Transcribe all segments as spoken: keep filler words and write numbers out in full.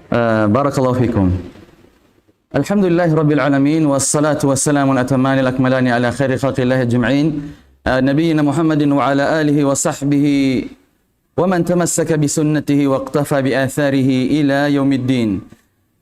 Uh, barakallahu fikum. Alhamdulillahi Rabbil Alamin, wassalatu wassalamu al-atamani al-akmalani ala khairi khalqillahi ajma'in, uh, Nabiyyina Muhammadin wa ala alihi wa sahbihi wa man tamassaka bi sunnatihi wa iqtafa bi atharihi ila yawmiddin.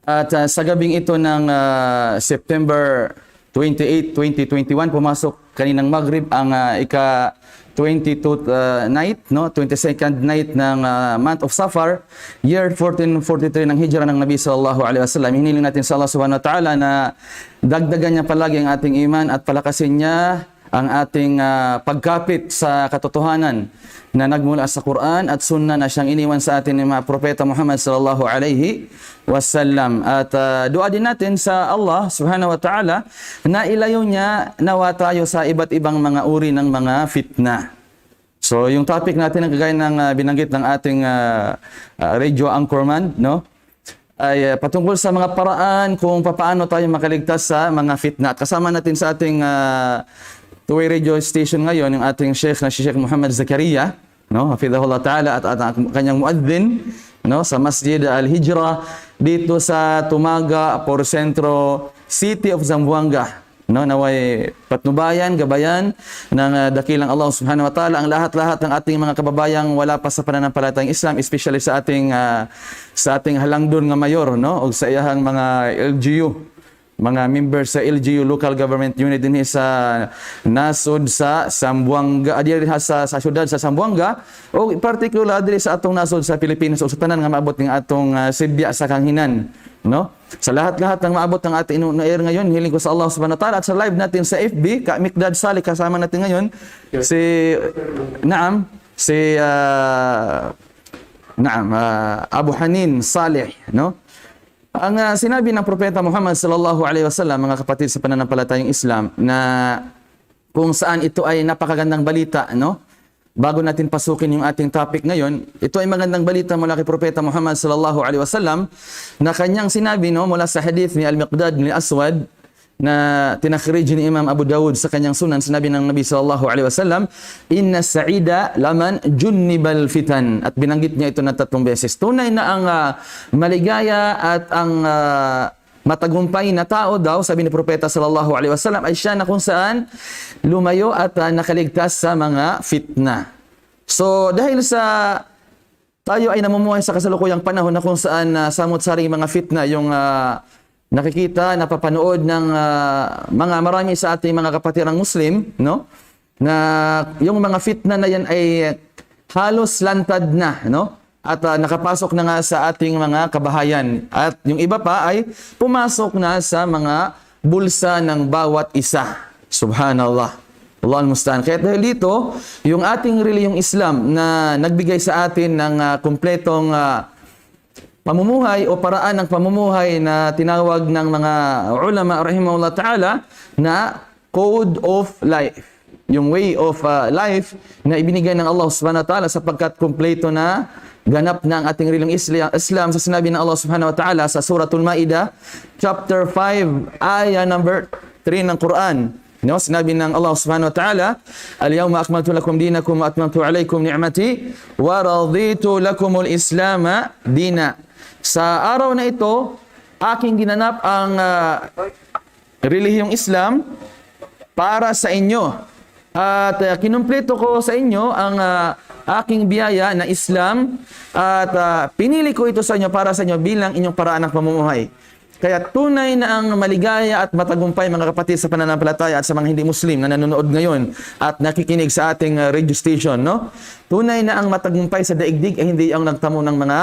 At, uh, sa gabing ito ng, uh, September twenty-eight, twenty twenty-one, pumasok kaninang Maghrib ang, uh, ika twenty-two, uh, night, no? Twenty-second night ng, uh, month of Safar, year fourteen forty-three ng Hijra ng Nabi sallallahu alaihi wasallam. Hiniling natin sa Allah subhanahu wa ta'ala na dagdagan niya palagi ang ating iman at palakasin niya ang ating, ah, pagkapit sa katotohanan na nagmula sa Quran at Sunnah na siyang iniwan sa atin ni mga Propeta Muhammad sallallahu alaihi wasallam. At, ah, dua din natin sa Allah subhanahu wa ta'ala na ilayo niya nawa tayo sa iba't ibang mga uri ng mga fitna. So, yung topic natin ang kagaya ng, ah, binanggit ng ating, ah, ah, radio anchorman, no? Ay, ah, patungkol sa mga paraan kung papaano tayo makaligtas sa mga fitna. At kasama natin sa ating, ah, two-way radio station ngayon, yung ating Sheikh na si Sheikh Muhammad Zakaria, no? Hafidhahullah Ta'ala, at, at ang kanyang muadhin, no? Sa Masjid Al-Hijrah, dito sa Tumaga, Porocentro City of Zamboanga. No, naway patnubayan, gabayan ng, ah, dakilang Allah subhanahu wa ta'ala ang lahat-lahat ng ating mga kababayang wala pa sa pananampalatayang Islam, especially sa ating, ah, sa ating halangdon nga mayor, no, o sa iyahang mga L G U, mga member sa L G U, local government unit din sa nasud sa Zamboanga, ah, diri ha sa, sa syudad sa Zamboanga, o particular diri sa atong nasud sa Pilipinas o sa tanan nga maabot ng atong, ah, sibya sa kanghinan, no? Sa lahat-lahat ng maabot ng ating inu-, na-air ngayon, hiling ko sa Allah subhanahu wa ta'ala at sa live natin sa F B, ka Mikdad Saleh kasama natin ngayon, si, naam, si, ah, naam, ah, Abu Hanin Saleh, no? Ang, ah, sinabi ng Propeta Muhammad sallallahu alaihi wasallam, mga kapatid sa pananampalatayang Islam, na kung saan ito ay napakagandang balita, no? Bago natin pasukin yung ating topic ngayon, ito ay magandang balita mula kay Propeta Muhammad sallallahu alaihi wasallam na kanyang sinabi, no, mula sa hadith ni Al-Miqdad bin Aswad na tinakhrij ni Imam Abu Dawud sa kanyang Sunan, sinabi ng Nabi sallallahu alaihi wasallam, "Inna sa'ida laman junnibal fitan." At binanggit niya ito na tatlong beses. Tunay na ang, ah, maligaya at ang, ah, matagumpay na tao daw, sabi ni Propeta sallallahu alaihi wasallam, ay siya na kung saan lumayo at, ah, nakaligtas sa mga fitna. So, dahil sa tayo ay namumuhay sa kasalukuyang panahon na kung saan, ah, samot-saring mga fitna yung, ah, nakikita, napapanood ng, ah, mga marami sa ating mga kapatiran Muslim, no? Na yung mga fitna na yan ay halos lantad na, no? At, ah, nakapasok na nga sa ating mga kabahayan. At yung iba pa ay pumasok na sa mga bulsa ng bawat isa. Subhanallah. Allahul musta'an. Kaya dahil dito, yung ating reliyong Islam na nagbigay sa atin ng, ah, kumpletong, ah, pamumuhay o paraan ng pamumuhay na tinawag ng mga ulama rahimahullah ta'ala na code of life. Yung way of, ah, life na ibinigay ng Allah subhanahu wa ta'ala sapagkat kumpleto na, ganap na ang ating reliyong Isla-, Islam sa sinabi ng Allah subhanahu wa ta'ala sa Suratul Ma'idah, chapter five, ayah number three ng Quran. No, sinabi ng Allah subhanahu wa ta'ala, "Al-yawma akmaltu lakum dinakum wa atmamtu alaykum ni'mati wa raditu lakumul Islama dina." Sa araw na ito, aking ginanap ang, ah, relihiyong Islam para sa inyo. At, ah, kinumpleto ko sa inyo ang, ah, aking biyaya na Islam at, ah, pinili ko ito sa inyo para sa inyo bilang inyong paraan ng pamumuhay. Kaya tunay na ang maligaya at matagumpay, mga kapatid sa pananampalataya at sa mga hindi Muslim na nanonood ngayon at nakikinig sa ating, ah, radio station, no? Tunay na ang matagumpay sa daigdig ay hindi ang nagtamo ng mga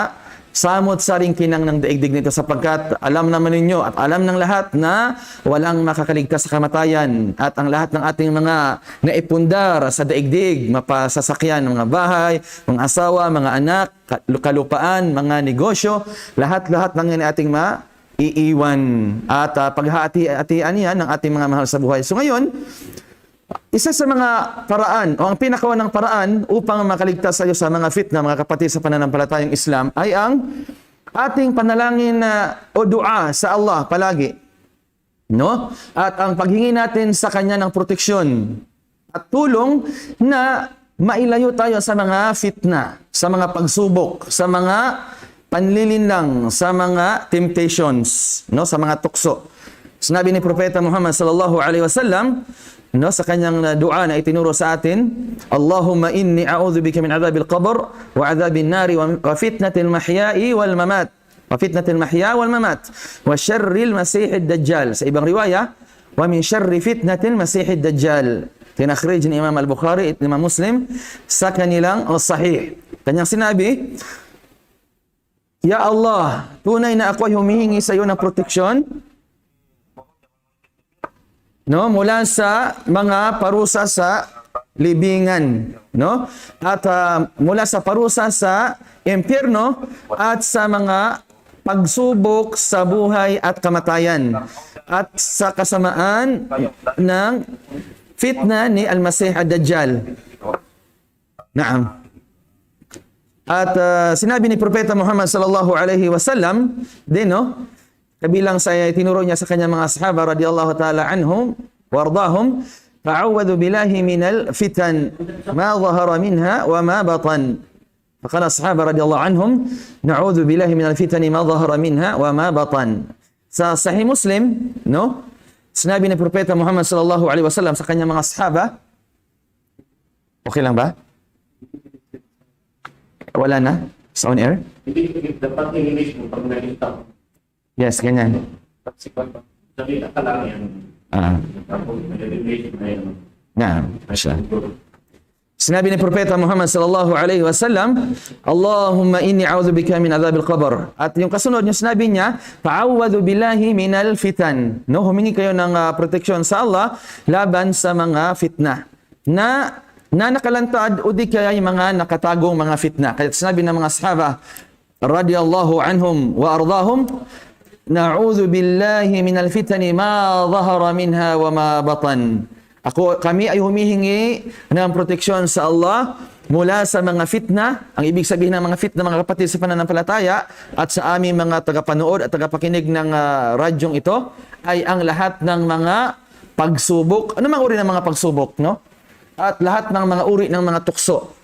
samot-saring kinang ng daigdig nito, sapagkat alam naman ninyo at alam ng lahat na walang makakaligtas sa kamatayan at ang lahat ng ating mga naipundar sa daigdig, mapasasakyan, mga bahay, mga asawa, mga anak, ka-, kalupaan, mga negosyo, lahat-lahat ng yan ating maiiwan. At, ah, paghahati-hatian yan ng ating mga mahal sa buhay. So ngayon, isa sa mga paraan, o ang pinakaunang paraan upang makaligtas tayo sa mga fitna, mga kapatid sa pananampalatayang Islam, ay ang ating panalangin na o dua sa Allah palagi. No? At ang paghingi natin sa Kanya ng proteksyon at tulong na mailayo tayo sa mga fitna, sa mga pagsubok, sa mga panlilinlang sa mga temptations, no, sa mga tuksu. Sinabi ni Propeta Muhammad sallallahu alaihi wasallam, no, sa kanyang, uh, dua na itinuro sa atin, اللهم إني أعوذ بك من عذاب القبر وعذاب النار و-، وفتنة المحيا والممات. وفتنة المحيا والممات وشر المسيح الدجال. Sa ibang riwaya, ومن شر فتنة المسيح الدجال. Tinakhrij ni Imam Al-Bukhari, Imam Muslim, sa kanilang, uh, sahih. Kanyang sinabi, "Ya Allah, tunay na ako ay humihingi sa iyo ng proteksyon, no, mula sa mga parusa sa libingan, no? At, ah, mula sa parusa sa impyerno at sa mga pagsubok sa buhay at kamatayan at sa kasamaan ng fitna ni Al-Masih Ad-Dajjal." Naam. At, ah, sinabi ni Propeta Muhammad sallallahu alaihi wasallam din, no? Kabilang sa tinuro niya sa kanyang mga sahaba radiyallahu ta'ala anhum wa ardahum, "تعوذ بالله من الفتن ما ظهر منها وما بطن." فقال الصحابة رضي الله عنهم، "نعوذ بالله من الفتن ما ظهر منها وما بطن." Sa Sahih Muslim, no? Sinabi ni Propeta Muhammad sallallahu alaihi wasallam sa kanyang mga sahaba, okay lang ba? Wala na? Sa on air? Hindi, dapat English mo pag nakita. Yes, ganyan. Kasi pag sabi, akala yan. Ah. Tapos, nag-English na yun. Na, siya. Sinabi ni Propeta Muhammad sallallahu alaihi wasallam, "اللهم إني أعوذ بك من عذاب القبر." At yung kasunod niya, sinabi niya, "تعوذ بالله من الفتن." No, humingi kayo ng, ah, proteksyon sa Allah laban sa mga fitna. Na, na nakalantad o di kaya yung mga nakatagong mga fitna. Kaya sinabi ng mga sahaba, radiyallahu anhum wa ardahum, "نعوذ بالله من الفتن ما ظهر منها وما بطن." Ako, kami ay humihingi ng proteksyon sa Allah mula sa mga fitna. Ang ibig sabihin ng mga fitna, mga kapatid sa pananampalataya, at sa aming mga tagapanood at tagapakinig ng, ah, radyong ito, ay ang lahat ng mga pagsubok. Ano mang uri ng mga pagsubok, no? At lahat ng mga uri ng mga tukso.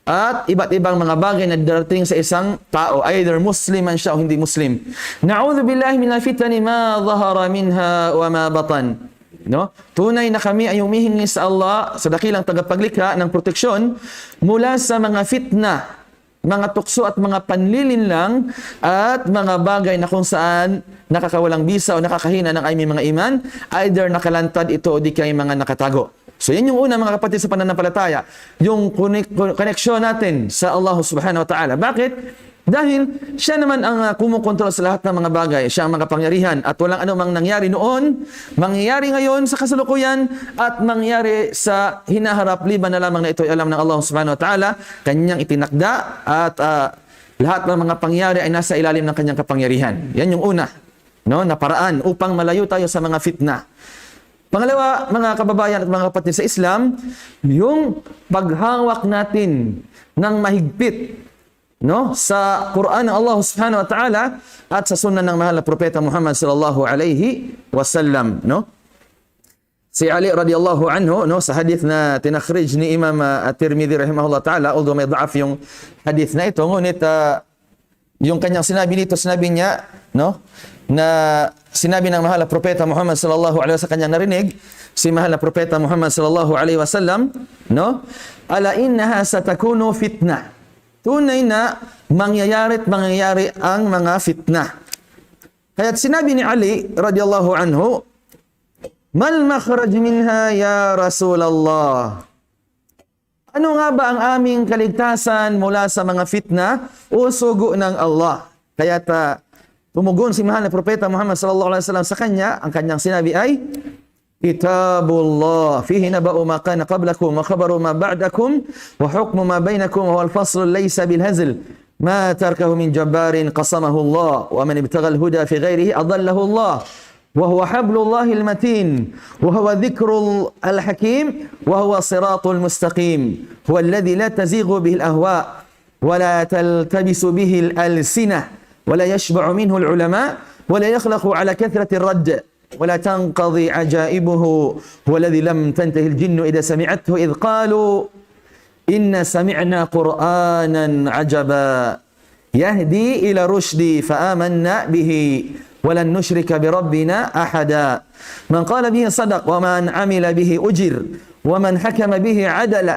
At iba't ibang mga bagay na darating sa isang tao, either Muslim man siya o hindi Muslim. "نعوذ بالله من الفتن ما ظهر منها وما بطن." No? Tunay na kami ay humihingi sa Allah, sa dakilang tagapaglikha, ng proteksyon mula sa mga fitna, mga tukso at mga panlilinlang at mga bagay na kung saan nakakawalang bisa o nakakahina ng aming mga iman, either nakalantad ito o di kaya mga nakatago. So, yan yung una, mga kapatid sa pananampalataya, yung konek-, koneksyon natin sa Allah Subhanahu wa Ta'ala. Bakit? Dahil siya naman ang, ah, kumukontrol sa lahat ng mga bagay. Siya ang makapangyarihan at walang anumang nangyari noon, mangyayari ngayon sa kasalukuyan, at mangyayari sa hinaharap, liban na lamang na ito'y alam ng Allah Subhanahu wa Ta'ala, kanyang itinakda, at, ah, lahat ng mga pangyayari ay nasa ilalim ng kanyang kapangyarihan. Yan yung una, no, na paraan upang malayo tayo sa mga fitna. Pangalawa, mga kababayan at mga kapatid sa Islam, yung paghawak natin ng mahigpit, no, sa Quran ng Allah Subhanahu wa Ta'ala at sa sunnah ng mahal na Propeta Muhammad sallallahu alaihi wasallam, no? Si Ali radiyallahu anhu, no, sa hadith na tinakhrij ni Imam, ah, At-Tirmidhi rahimahullah ta'ala, although may daaf yung hadith na ito, ngunit, ah, yung kanyang sinabi dito, sinabi niya, no, na sinabi ng mahal na Propeta Muhammad sallallahu alaihi wasallam, sa kanyang narinig, si mahal na Propeta Muhammad sallallahu alaihi wasallam, no, "ألا إنها ستكون فتنة." Tunay na mangyayari at mangyayari ang mga fitna. Kaya sinabi ni Ali radiyallahu anhu, "ما المخرج منها يا رسول الله?" Ano nga ba ang aming kaligtasan mula sa mga fitna, o sugo ng Allah? Kaya ta, tumugon si mahal na Propeta Muhammad sallallahu alaihi wasallam sa kanya, ang kanyang sinabi ay, "كتاب الله فيه نبأ ما كان قبلكم وخبر ما بعدكم وحكم ما بينكم وهو الفصل ليس بالهزل ما تركه من جبار قسمه الله ومن ابتغى الهدى في غيره أضله الله وهو حبل الله المتين وهو الذكر الحكيم وهو الصراط المستقيم هو الذي لا تزيغ به الأهواء ولا تلتبس به الألسنة ولا يشبع منه العلماء ولا يخلق على كثرة الرد ولا تنقضي عجائبه هو الذي لم تنته الجن إذا سمعته إذ قالوا إنا سمعنا قرآنا عجبا يهدي إلى الرشد فآمنا به ولن نشرك بربنا أحدا. من قال به صدق ومن عمل به أجر ومن حكم به عدل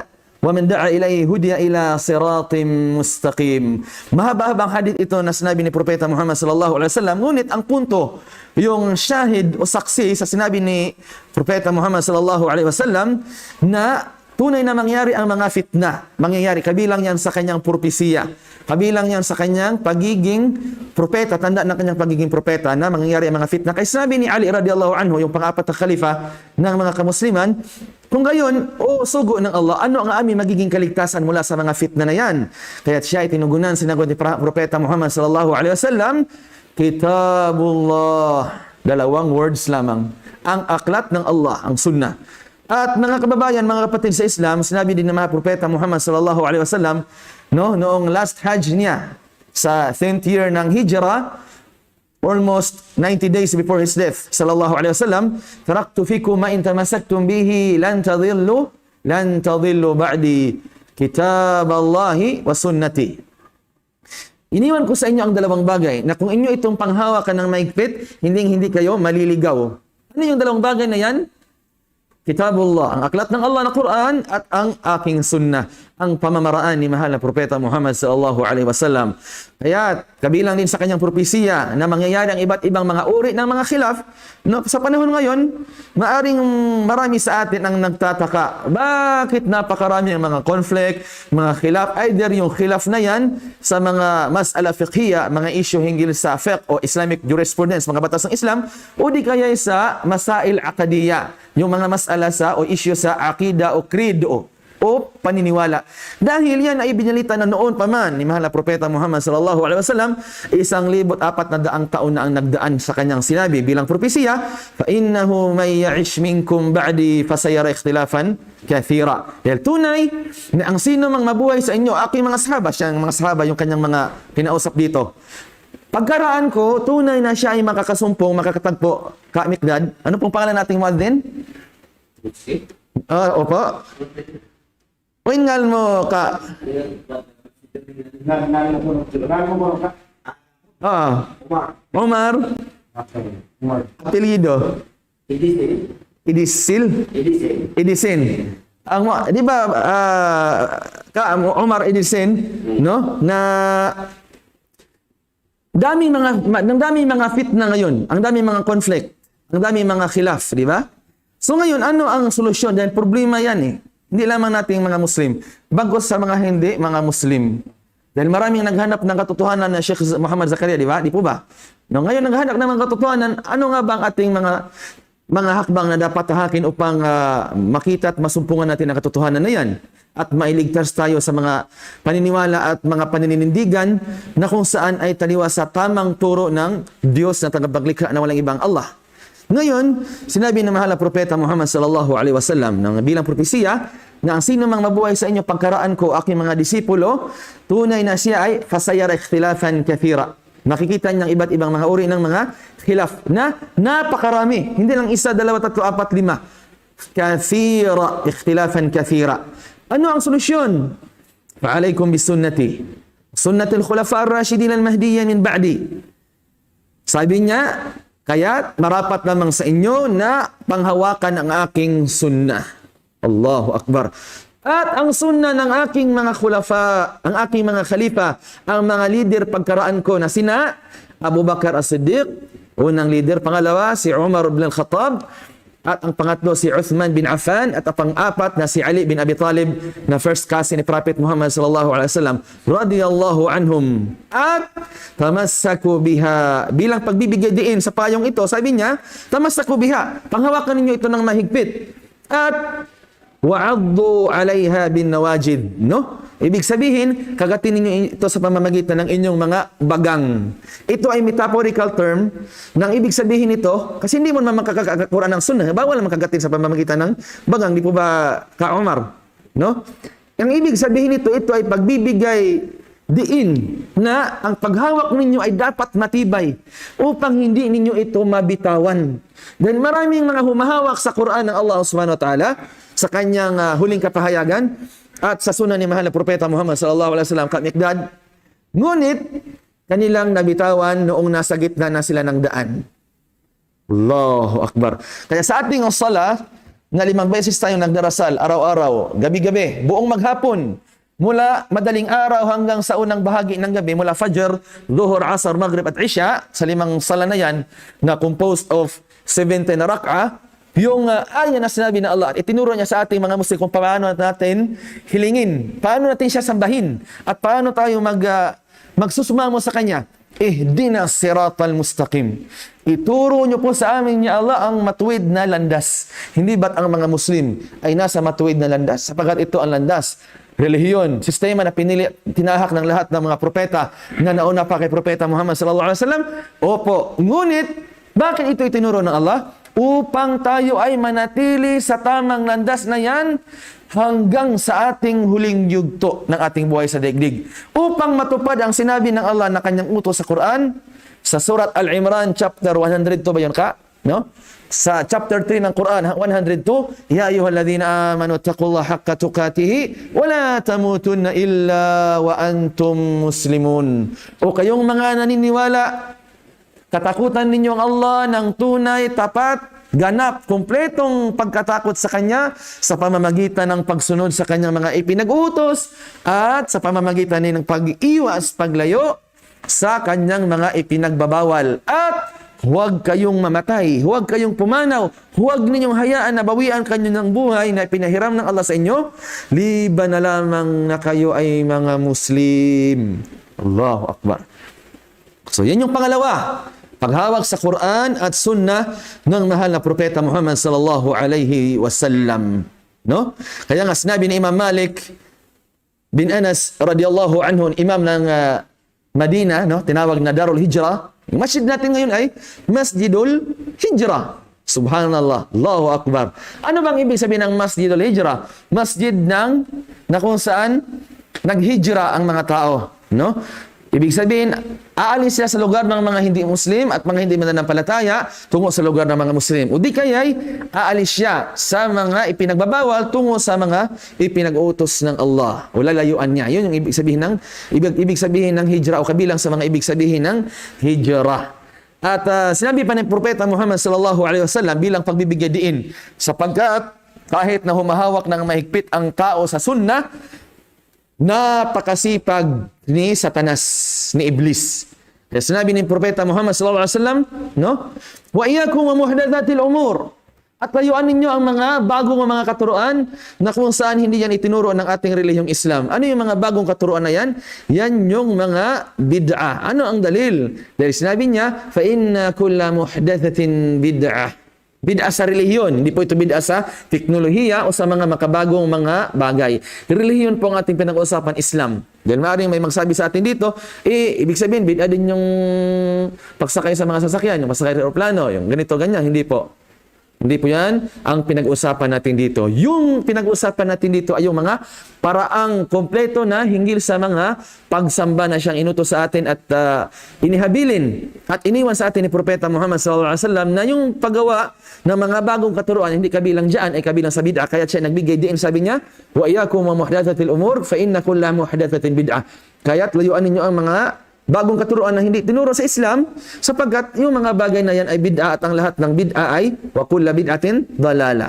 ومن دعا إليه هدي إلى صراط مستقيم. Mahaba-habang hadith ito na sinabi ni Propeta Muhammad sallallahu alaihi wasallam. Ngunit ang punto, yung shahid o saksi sa sinabi ni Propeta Muhammad sallallahu alaihi wasallam na tunay na mangyari ang mga fitna. Mangyayari kabilang yan sa kanyang propesiya. Kabilang yan sa kanyang pagiging propeta, tanda ng kanyang pagiging propeta na mangyayari ang mga fitna. Kaya sinabi ni Ali radiyallahu anhu, yung pang-apat na khalifa ng mga kamusliman, kung gayon, o sugo ng Allah, ano ang aming magiging kaligtasan mula sa mga fitna na yan? Kaya siya ay tinugunan, sinagot ni Pra-, Propeta Muhammad sallallahu alaihi wasallam, Kitabullah. Dalawang words lamang. Ang aklat ng Allah, ang sunnah. At mga kababayan, mga kapatid sa Islam, sinabi din ng mga propeta Muhammad sallallahu alaihi wasallam, no, noong last Hajj niya, sa tenth year ng Hijrah, almost ninety days before his death, sallallahu alaihi wasallam, تركت فيكم ما إن تمسكتم به لن تضلوا، لن تضلوا بعدي، كتاب الله وسنتي. Iniwan ko sa inyo ang dalawang bagay na kung inyo itong panghawakan ng mahigpit, hindi, hindi kayo maliligaw. Ano yung dalawang bagay na yan? Kitabullah, ang aklat ng Allah na Quran, at ang aking sunnah, ang pamamaraan ni mahal na Propeta Muhammad sallallahu alaihi wasallam. Kaya kabilang din sa kanyang propesiya na mangyayari ang iba't ibang mga uri ng mga khilaf, no? Sa panahon ngayon, maaring marami sa atin ang nagtataka, bakit napakarami ang mga conflict, mga khilaf, either yung khilaf na yan sa mga mas'ala fiqhiyya, mga issue hinggil sa fiqh o Islamic jurisprudence, mga batas ng Islam, o di kaya sa masail aqdiyya, yung mga mas'ala sa o issue sa aqida o creed o, o paniniwala. Dahil yan ay binalita na noon pa man ni mahal na Propeta Muhammad sallallahu alaihi wasallam, isang libo't apat na daang taon na ang nagdaan sa kanyang sinabi bilang propesiya, فإنه من يعش منكم بعدي فسيرى اختلافا كثيرا. Dahil tunay na ang sino mang mabuhay sa inyo, aking mga sahaba, siyang mga sahaba, yung kanyang mga kinausap dito. Pagkaraan ko, tunay na siya ay makakasumpong, makakatagpo, Ka Miqdad. Ano pong pangalan nating muadhin? Ah, opo. Uy, ngal mo, Ka. Ah, Omar. Apelyido? Idisil. Idisin. Ang mo, di ba, ah, Ka Omar Idisin, no? Na daming mga, ma-, ang daming mga fitna ngayon, ang daming mga conflict, ang daming mga khilaf, di ba? So ngayon, ano ang solusyon? Dahil problema yan eh. Hindi lamang nating mga Muslim, bagkus sa mga hindi mga Muslim. Dahil maraming naghanap ng katotohanan na Sheikh Z-, Muhammad Zakaria, di ba? Di po ba? No, ngayon, naghanap ng mga katotohanan, ano nga ba ang ating mga, mga hakbang na dapat tahakin upang, ah, makita at masumpungan natin ang katotohanan na yan? At mailigtas tayo sa mga paniniwala at mga panininindigan na kung saan ay taliwas sa tamang turo ng Diyos na tagapaglikha na walang ibang Allah. Ngayon, sinabi ng mahal na Propeta Muhammad sallallahu alaihi wasallam na bilang propesiya na ang sino mang mabuhay sa inyo pagkaraan ko, aking mga disipulo, tunay na siya ay فسيرى اختلافا كثيرا. Makikita niyang iba't ibang mga uri ng mga khilaf na napakarami. Hindi lang isa, dalawa, tatlo, apat, lima. كثيرا، اختلافا كثيرا. Ano ang solusyon? فعليكم بسنتي سنة الخلفاء الراشدين المهديين من بعدي. Sabi niya, kaya marapat lamang sa inyo na panghawakan ang aking sunnah. Allahu Akbar. At ang sunnah ng aking mga khulafa, ang aking mga khalifa, ang mga leader pagkaraan ko na sina Abu Bakar As-Siddiq, unang leader, pangalawa si Umar ibn Al-Khattab, at ang pangatlo si Uthman bin Affan, at ang pang-apat na si Ali bin Abi Talib, na first cousin ni Prophet Muhammad sallallahu alaihi wasallam, radiyallahu anhum. At تمسكوا بها, bilang pagbibigay diin sa payong ito, sabi niya, تمسكوا بها, panghawakan ninyo ito ng mahigpit. At وعضوا عليها بالنواجذ, no? Ibig sabihin, kagatin ninyo ito sa pamamagitan ng inyong mga bagang. Ito ay metaphorical term. Nang ibig sabihin nito, kasi hindi mo naman makakagatin sa pamamagitan ng bagang, di po ba, Ka Omar? No? Ang ibig sabihin nito, ito ay pagbibigay diin na ang paghawak ninyo ay dapat matibay upang hindi ninyo ito mabitawan. Dahil maraming mga humahawak sa Quran ng Allah Subhanahu wa Ta'ala, sa kanyang, ah, huling kapahayagan, at sa sunnah ni mahal na Propeta Muhammad sallallahu alaihi wasallam, Ka Miqdad, Ngunit, kanilang nabitawan noong nasa gitna na sila ng daan. Allahu Akbar. Kaya sa ating sala, na limang beses tayo nagdarasal, araw-araw, gabi-gabi, buong maghapon, mula madaling araw hanggang sa unang bahagi ng gabi, mula Fajr, Dhuhr, Asr, Maghrib at Isha, sa limang sala na yan, na composed of seventy na rak'ah, yung uh, ayat na sinabi ng Allah, at itinuro niya sa ating mga Muslim kung paano natin hilingin, paano natin siya sambahin, at paano tayo mag, uh, magsusumamo sa Kanya. Ihdina siratal mustaqim. Ituro niyo po sa amin, ya Allah, ang matuwid na landas. Hindi ba't ang mga Muslim ay nasa matuwid na landas? Sapagkat ito ang landas, relihiyon, sistema na pinili, tinahak ng lahat ng mga propeta na nauna pa kay Propeta Muhammad sallallahu alaihi wasallam. Opo, ngunit bakit ito itinuro ng Allah? Upang tayo ay manatili sa tamang landas na yan hanggang sa ating huling yugto ng ating buhay sa daigdig. Upang matupad ang sinabi ng Allah na kanyang utos sa Quran, sa Surat Al-Imran, chapter one hundred two ba yun ka? No? Sa chapter three ng Quran, one hundred two, يا أيها الذين آمنوا اتقوا الله حق تقاته ولا تموتن إلا وأنتم مسلمون. O kayong mga naniniwala, katakutan ninyo ang Allah ng tunay, tapat, ganap, kumpletong pagkatakot sa Kanya sa pamamagitan ng pagsunod sa Kanyang mga ipinag-utos at sa pamamagitan ng pag-iwas, paglayo sa Kanyang mga ipinagbabawal. At huwag kayong mamatay, huwag kayong pumanaw, huwag ninyong hayaan na bawian kayo ng buhay na pinahiram ng Allah sa inyo, liban na lamang na kayo ay mga Muslim. Allahu Akbar. So, yan yung pangalawa. Paghawak sa Quran at Sunnah ng mahal na Propeta Muhammad sallallahu alaihi wasallam. No? Kaya nga sinabi ni Imam Malik bin Anas radiyallahu anhu, imam ng ah, Madina, no? Tinawag na Darul Hijrah. Yung masjid natin ngayon ay Masjidul Hijrah. Subhanallah. Allahu Akbar. Ano bang ibig sabihin ng Masjidul Hijrah? Masjid ng, na kung saan naghijra ang mga tao, no? Ibig sabihin, aalis siya sa lugar ng mga hindi Muslim at mga hindi mananampalataya tungo sa lugar ng mga Muslim. O di kaya'y aalis siya sa mga ipinagbabawal tungo sa mga ipinag-utos ng Allah. O lalayuan niya. Yun yung ibig sabihin ng, ibig, ibig sabihin ng hijra o kabilang sa mga ibig sabihin ng hijra. At ah, sinabi pa ng Propeta Muhammad sallallahu alaihi wasallam bilang pagbibigay diin, sapagkat kahit na humahawak ng mahigpit ang tao sa sunnah, napakasipag ni Satanas, ni Iblis. Kaya sinabi ni Propeta Muhammad sallallahu alaihi wasallam, no? وإياكم ومحدثات الأمور. At layuan ninyo ang mga bagong mga katuruan na kung saan hindi yan itinuro ng ating relihiyong Islam. Ano yung mga bagong katuruan na yan? Yan yung mga bid'ah. Ano ang dalil? Dahil sinabi niya, فإن كل محدثة بدعة. Bid'ah sa relihiyon, hindi po ito bid'ah sa teknolohiya o sa mga makabagong mga bagay. Relihiyon po ang ating pinag-uusapan, Islam. Dahil maaaring may magsabi sa atin dito, eh, ibig sabihin, bid'ah din yung pagsakay sa mga sasakyan, yung pagsakay sa aeroplano, yung ganito, ganyan, hindi po. Hindi po yan ang pinag-uusapan natin dito. Yung pinag-uusapan natin dito ay yung mga paraang kompleto na hinggil sa mga pagsamba na siyang inutos sa atin at ah, inihabilin at iniwan sa atin ni Propeta Muhammad sallallahu alaihi wasallam na yung paggawa ng mga bagong katuruan, hindi kabilang dyan, ay kabilang sa bid'ah. Kaya siya nagbigay diin, sabi niya, وإياكم ومحدثات الأمور فإن كل محدثة بدعة. Kaya layuan ninyo ang mga bagong katuruan na hindi tinuro sa Islam, sapagkat yung mga bagay na yan ay bid'ah at ang lahat ng bid'ah ay وكل بدعة ضلالة.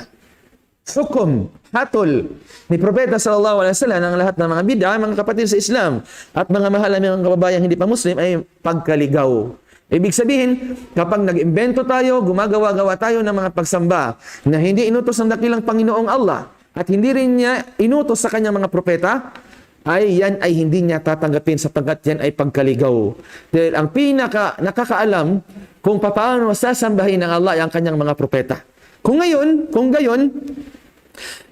Hukum, hatol ni Propeta sallallahu alaihi wasallam, ang lahat ng mga bid'ah, mga kapatid sa Islam, at mga mahal na mga kababayan hindi pa Muslim, ay pagkaligaw. Ibig sabihin, kapag nag-imbento tayo, gumagawa-gawa tayo ng mga pagsamba na hindi inutos ng dakilang Panginoong Allah, at hindi rin niya inutos sa kanyang mga propeta, ay yan ay hindi niya tatanggapin sapagkat yan ay pagkaligaw. Dahil ang pinaka nakakaalam kung paano sasambahin ng Allah ay ang kanyang mga propeta. Kung ngayon, kung gayon,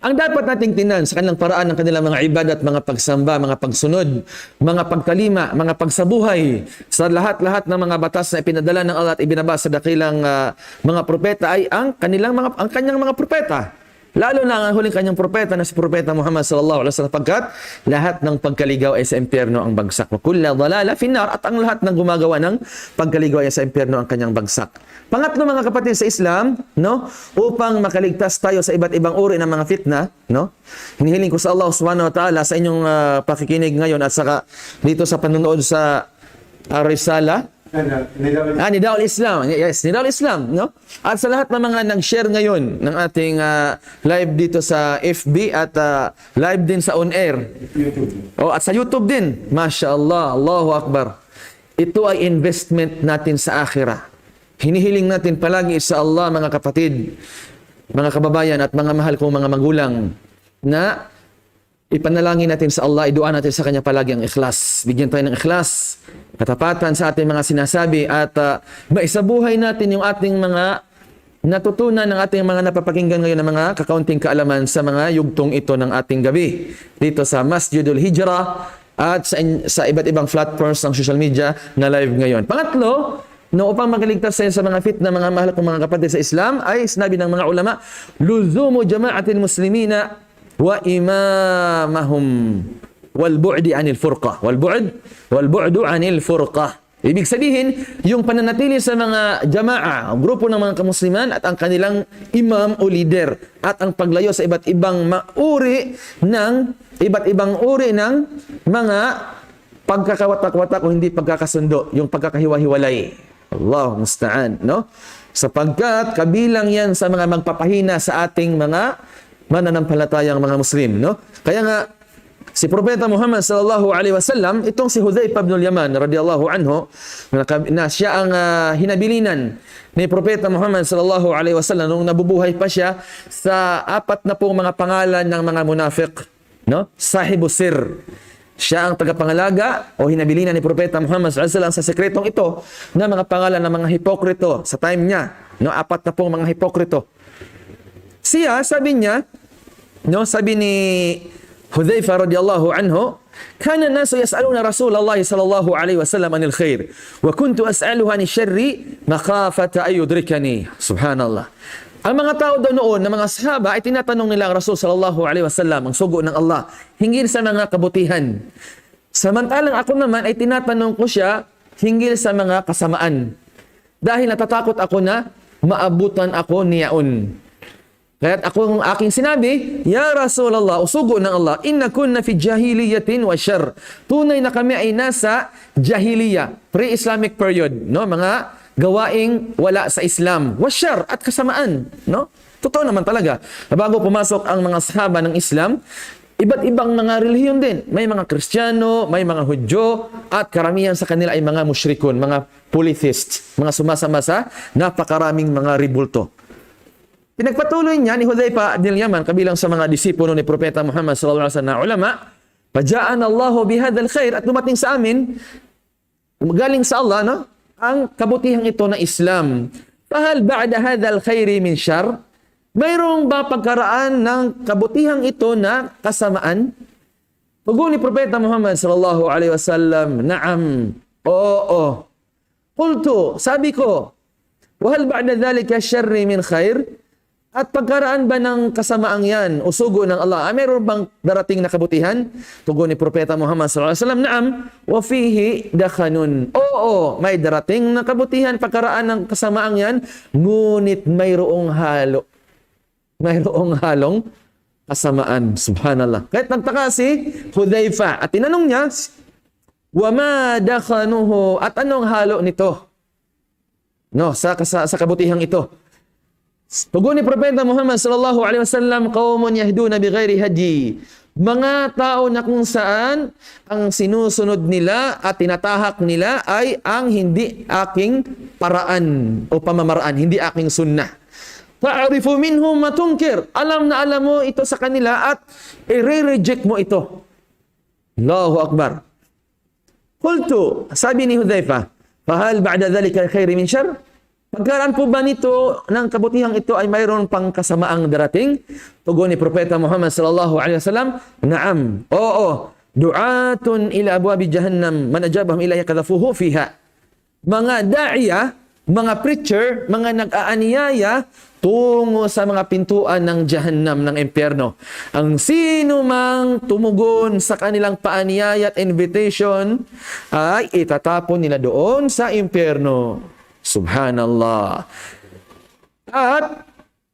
ang dapat nating tingnan sa kanilang paraan ng kanilang mga ibadat, mga pagsamba, mga pagsunod, mga pagkalima, mga pagsabuhay, sa lahat-lahat ng mga batas na ipinadala ng Allah at ibinaba sa dakilang ah, mga propeta ay ang kanilang mga, ang kanyang mga propeta. Lalo na ang huling kanyang propeta na si Propeta Muhammad sallallahu alaihi wasallam, sapagkat lahat ng pagkaligaw ay sa impyerno ang bagsak. وكل ضلالة في النار, at ang lahat ng gumagawa ng pagkaligaw ay sa impyerno ang kanyang bagsak. Pangatlo, mga kapatid sa Islam, no, upang makaligtas tayo sa iba't ibang uri ng mga fitna, no, hinihiling ko sa Allah subhanahu wa ta'ala sa inyong, ah, pakikinig ngayon at saka dito sa panonood sa, ah, Risala, Ano, Nidaul ah, Nidaul Islam. Yes, Nidaul Islam, no? At sa lahat ng mga nag-share ngayon ng ating, ah, live dito sa F B at, ah, live din sa on air. YouTube. Oh, at sa YouTube din. Masha Allah, Allahu Akbar. Ito ay investment natin sa akhirah. Hinihiling natin palagi sa Allah, mga kapatid, mga kababayan, at mga mahal kong mga magulang, na ipanalangin natin sa Allah, idua natin sa Kanya palagi ang ikhlas. Bigyan tayo ng ikhlas, katapatan sa ating mga sinasabi, at, ah, maisabuhay natin yung ating mga natutunan, ng ating mga napapakinggan ngayon ng mga kakaunting kaalaman sa mga yugtong ito ng ating gabi dito sa Masjidul Hijrah at sa, in-, sa iba't ibang platforms ng social media na live ngayon. Pangatlo, no, upang makaligtas tayo sa mga fitna, mga mahal kong mga kapatid sa Islam, ay sinabi ng mga ulama, لزوم جماعة المسلمين وإمامهم والبعد عن الفرقة. والبعد، والبعد عن الفرقة. Ibig sabihin, yung pananatili sa mga jamaa, grupo ng mga kamusliman at ang kanilang imam o leader at ang paglayo sa iba't ibang ma-, uri ng, iba't ibang uri ng mga pagkakawatak-watak o hindi pagkakasundo, yung pagkakahiwa-hiwalay. Allah musta'an, no? Sapagkat kabilang yan sa mga magpapahina sa ating mga mananampalatayang mga Muslim, no? Kaya nga, si Propeta Muhammad sallallahu alaihi wasallam, itong si Hudhayfa ibn al-Yaman radiyallahu anhu, na, na siya ang, ah, hinabilinan ni Propeta Muhammad sallallahu alaihi wasallam nung nabubuhay pa siya sa apat na pung mga pangalan ng mga munafiq, no? Sahibu sir. Siya ang tagapangalaga o hinabilinan ni Propeta Muhammad sallallahu alaihi wasallam sa sekretong ito na mga pangalan ng mga hipokrito sa time niya, no? Apat na pung mga hipokrito. Siya, sabi niya, no, sabi ni Hudhayfa radiyallahu anhu, كان الناس يسألون رسول الله صلى الله عليه وسلم عن الخير، وكنت أسأله عن الشر مخافة أن يدركني. Subhanallah. Ang mga tao daw noon na mga sahaba ay tinatanong nila ang Rasul sallallahu alaihi wasallam, ang sugo ng Allah, hinggil sa mga kabutihan. Samantalang ako naman ay tinatanong ko siya hinggil sa mga kasamaan. Dahil natatakot ako na maabutan ako niyaon. Kaya't ako ang aking sinabi, "Ya Rasulullah, o sugo ng Allah, إن كنا في جاهلية وشر." Tunay na kami ay nasa jahiliya, pre-Islamic period, no? Mga gawaing wala sa Islam. وشر, at kasamaan, no? Totoo naman talaga. Bago pumasok ang mga sahaba ng Islam, iba't ibang mga relihiyon din. May mga Kristiyano, may mga Hudyo, at karamihan sa kanila ay mga mushrikun, mga polytheists, mga sumasama sa napakaraming mga rebulto. Pinagpatuloy niya ni Hudhayfa bin Yaman, kabilang sa mga disipulo ni Propeta Muhammad sallallahu alaihi wasallam na ulama, فجاءنا الله بهذا الخير, at dumating sa amin, galing sa Allah, no? Ang kabutihang ito na Islam. فهل بعد هذا الخير من شر? Mayroong ba pagkaraan ng kabutihang ito na kasamaan? Tugon ni Propeta Muhammad sallallahu alaihi wasallam, "Naam." Oo. قلت, sabi ko, "وهل بعد ذلك الشر من خير?" At pagkaraan ba ng kasamaang yan, o sugo ng Allah, ah, meron bang darating na kabutihan? Tugon ni Propeta Muhammad sallallahu alaihi wasallam, "نعم، وفيه دخن." Oo, may darating na kabutihan, pagkaraan ng kasamaang yan, ngunit mayroong halo. Mayroong halong kasamaan. Subhanallah. Kahit nagtaka si Hudhayfa at tinanong niya, "وما دخنه?" At anong halo nito? No, sa, sa, sa kabutihang ito. Tugon ni Propeta Muhammad sallallahu alaihi wasallam, "قوم يهدون بغير هدي." Mga tao na kung saan ang sinusunod nila at tinatahak nila ay ang hindi aking paraan o pamamaraan, hindi aking sunnah. "تعرف منهم ما تنكر." Alam na alam mo ito sa kanila at i-reject mo ito. Allahu Akbar. قلت, sabi ni Hudhayfa, "فهل بعد ذلك الخير من شر?" Pagkaraan po ba nito ng kabutihang ito ay mayroon pang kasamaang darating? Tugon ni Propeta Muhammad sallallahu alaihi wasallam, "نعم." Oo. "دعاة إلى أبواب جهنم من أجابهم إليها قذفوه فيها." Mga da'iya, mga preacher, mga nag-aaniyaya, tungo sa mga pintuan ng Jahannam, ng impyerno. Ang sino mang tumugon sa kanilang paaniyaya at invitation, ay itatapon nila doon sa impyerno. Subhanallah. At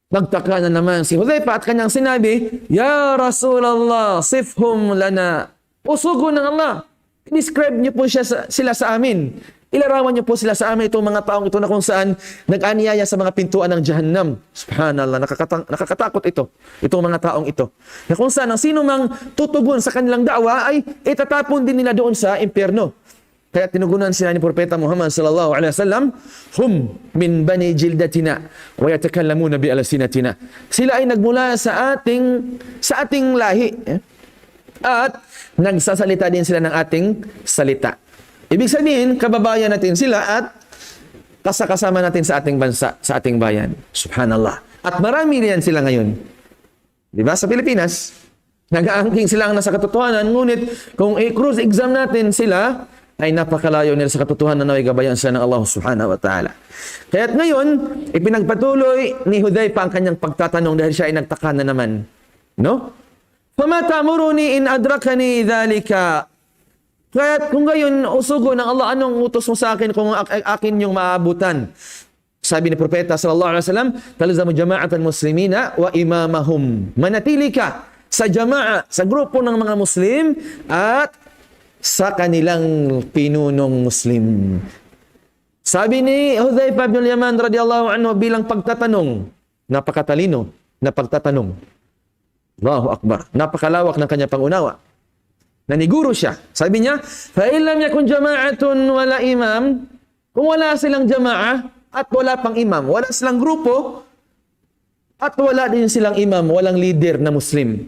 nagtaka na naman si Hudhayfa at kanyang sinabi, "Ya Rasulullah, sifhum lana." O sugo ng Allah, describe niyo po siya sa, sila sa amin. Ilarawan niyo po sila sa amin, itong mga taong ito na kung saan nag-aniyaya sa mga pintuan ng Jahannam. Subhanallah, nakakatang-, nakakatakot ito. Itong mga taong ito. Na kung saan ang sino mang tutugon sa kanilang da'wa ay itatapon din nila doon sa impyerno. Kaya tinugunan sila ni Propeta Muhammad sallallahu alaihi wasallam, "Hum min bani jildatina wa yatakallamuna bi alsinatina." Sila ay nagmula sa ating, sa ating lahi. Eh? At nagsasalita din sila ng ating salita. Ibig sabihin, kababayan natin sila at kasakasama natin sa ating bansa, sa ating bayan. Subhanallah. At marami riyan sila ngayon. Di ba? Sa Pilipinas, nag-aangking sila ang nasa katotohanan, ngunit kung i-cross-exam natin sila, ay napakalayo nila sa katotohanan na may gabayan sila ng Allah Subhanahu wa Ta'ala. Kaya't ngayon, ipinagpatuloy ni Hudayfa ang kanyang pagtatanong dahil siya ay nagtaka na naman. No? "Fama ta'muruni in adrakani dhalika?" Kaya kung gayon, usugo ng Allah, anong utos mo sa akin kung ak-, ak-, akin yung maabutan? Sabi ni Propeta sallallahu alaihi wasallam, "Talzamu jama'atal muslimina wa imamahum." Manatili ka sa jama'a, sa grupo ng mga Muslim at sa kanilang pinunong Muslim. Sabi ni Hudhayfa bin Yaman radiyallahu anhu bilang pagtatanong, napakatalino na pagtatanong. Allahu Akbar. Napakalawak ng kanyang pangunawa. Naniguro siya. Sabi niya, "Fa in lam yakun jama'atun wala imam," kung wala silang jama'a at wala pang imam, wala silang grupo, at wala din silang imam, walang leader na Muslim.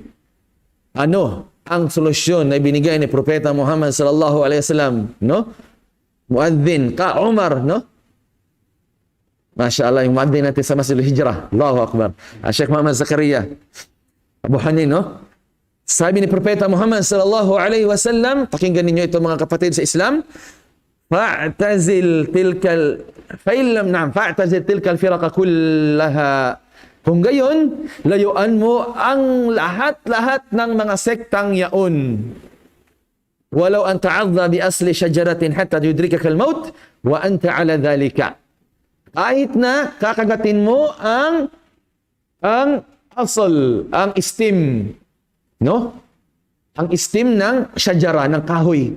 Ano ang solusyon na ibinigay ni Propeta Muhammad sallallahu alaihi wasallam, no? Muadhin ka Umar, no? Masha Allah, yung muadhin natin sa Masjidul Hijrah. Allahu Akbar. Ah, Sheikh Muhammad Zakaria Abu Hanin, no? Sabi ni Propeta Muhammad sallallahu alaihi wasallam, pakinggan ninyo ito, mga kapatid sa Islam, "Fa'tazil tilkal, fa in lam, na'am, fa'tazil tilkal firaqa kullaha." Kung gayon, layuan mo ang lahat-lahat ng mga sektang yaon. "Walaw an ta'adda bi asli shajaratin hatta yudrikakal maut wa anta ala dhalika." Kahit na kakagatin mo ang, ang asal, ang stem, no? Ang stem ng shajara, ng kahoy.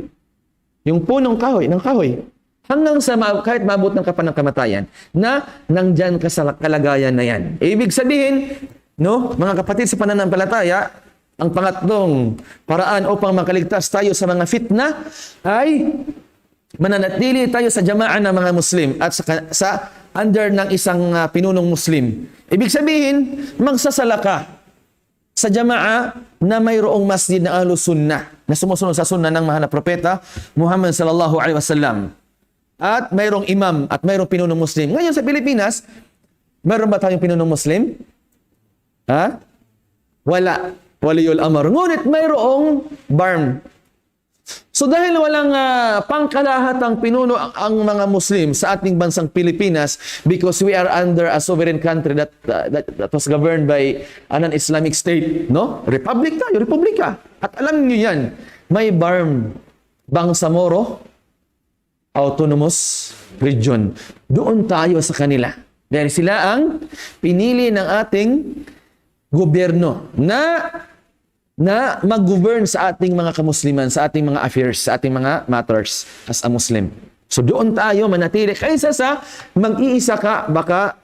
Yung punong kahoy, ng kahoy. Hanggang sa ma-, kahit maabot ng kapan ng kamatayan, na nandyan ka sa kalagayan na yan. Ibig sabihin, no, mga kapatid sa pananampalataya, ang pangatlong paraan upang makaligtas tayo sa mga fitna ay mananatili tayo sa jamaah ng mga Muslim at sa, ka-, sa under ng isang, ah, pinunong Muslim. Ibig sabihin, magsasala ka sa jamaah na mayroong masjid na Ahlus Sunnah, na sumusunod sa Sunnah ng Mahal na Propeta Muhammad sallallahu alaihi wasallam. At mayroong imam at mayroong pinunong Muslim. Ngayon sa Pilipinas, mayroon ba tayong pinunong Muslim? Ha? Wala. Waliyul amr. Ngunit mayroong BARMM. So dahil walang, ah, pangkalahatang pinuno ang, ang mga Muslim sa ating bansang Pilipinas, because we are under a sovereign country that, ah, that, that was governed by an, an Islamic State, no? Republic tayo, republika. At alam niyo yan, may BARMM, Bangsamoro Autonomous Region. Doon tayo sa kanila. Dahil sila ang pinili ng ating gobyerno na, na mag-govern sa ating mga kamusliman, sa ating mga affairs, sa ating mga matters as a Muslim. So doon tayo manatili kaysa sa mag-iisa ka, baka,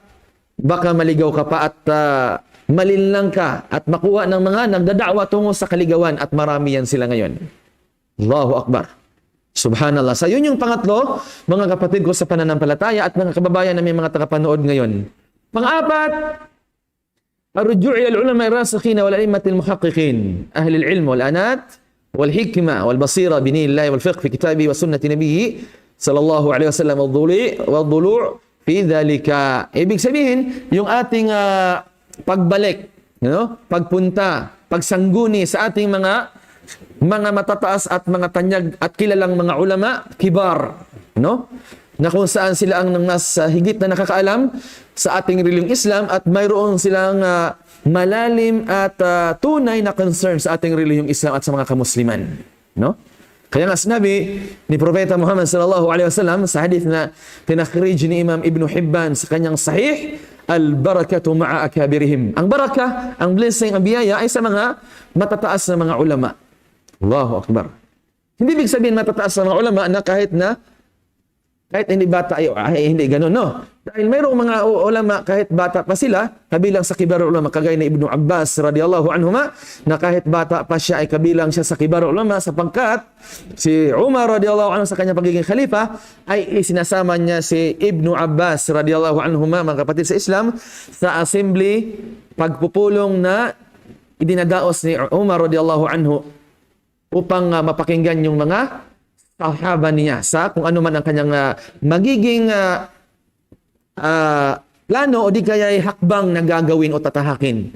baka maligaw ka pa at, ah, malinlang ka at makuha ng mga nagdada'wa tungo sa kaligawan at marami yan sila ngayon. Allahu Akbar. Subhanallah. So yun yung pangatlo, mga kapatid ko sa pananampalataya at mga kababayan na may mga tagapanood ngayon. Pang-apat, الرجوع إلى العلماء الراسخين والأئمة المحققين أهل العلم والأناة والحكمة والبصيرة بدين الله والفقه في كتابه وسنة نبيه صلى الله عليه وسلم والضلوع، والضلوع في ذلك. Ibig sabihin, yung ating, ah, pagbalik, you know, pagpunta, pagsangguni sa ating mga, mga matataas at mga tanyag at kilalang mga ulama, kibar, no? na kung saan sila ang mas, ah, higit na nakakaalam sa ating relihiyong Islam at mayroon silang, ah, malalim at, ah, tunay na concern sa ating relihiyong Islam at sa mga kamusliman. No? Kaya nga sinabi ni Propeta Muhammad sallallahu alaihi wasallam sa hadith na tinakhrij ni Imam Ibn Hibban sa kanyang Sahih, "Al-barakatu ma'a akabirihim." Ang barakah, ang blessing, ang biyaya ay sa mga matataas na mga ulama. Allahu Akbar. Hindi ibig sabihin matataas na mga ulama na kahit na, kahit hindi bata ay, ay hindi ganun, no? Dahil mayroong mga u-, ulama kahit bata pa sila, kabilang sa kibarul ulama, kagaya ni Ibnu Abbas radiyallahu anhuma, na kahit bata pa siya ay kabilang siya sa kibarul ulama sapagkat si Umar radiyallahu anhu sa kanyang pagiging khalifa ay isinasama niya si Ibnu Abbas radiyallahu anhuma, mga kapatid sa Islam, sa assembly pagpupulong na idinadaos ni Umar radiyallahu anhu upang, ah, mapakinggan yung mga sahaba niya sa kung ano man ang kanyang, ah, magiging, ah, ah, plano o di kaya ay hakbang na gagawin o tatahakin.